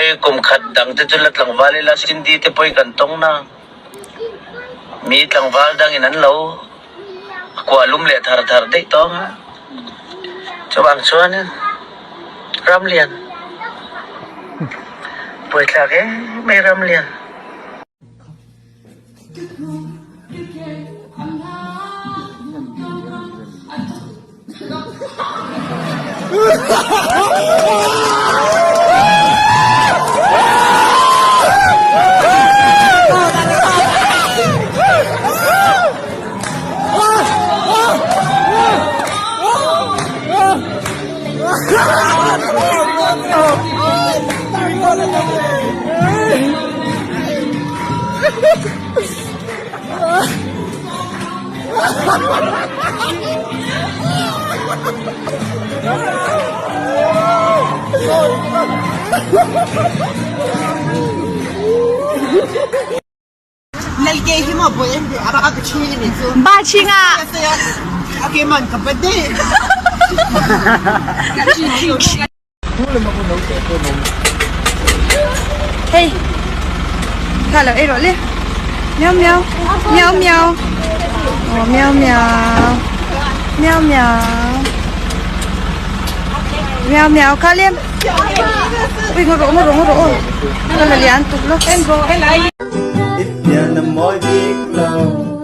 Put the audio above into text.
pawh hi kum khat dang te chu la tlangval ila Cindy te pawh hi kan tawng na. Mi tlangval dangin an lo kuah lum leh thar thar daih tawng a. Chuvang chuanin Ramlian buaithlak em mai Ramlian. Ba chinga. Hey. Kha lo ei rawh le. Miau miau. Miau miau. Oh miau miau. Miau miau. Miau miau kha lem. Ui ngawh rawh ngawh rawh ngawh rawh. Ka la lian tuk lo. I pian a mawi bik lo.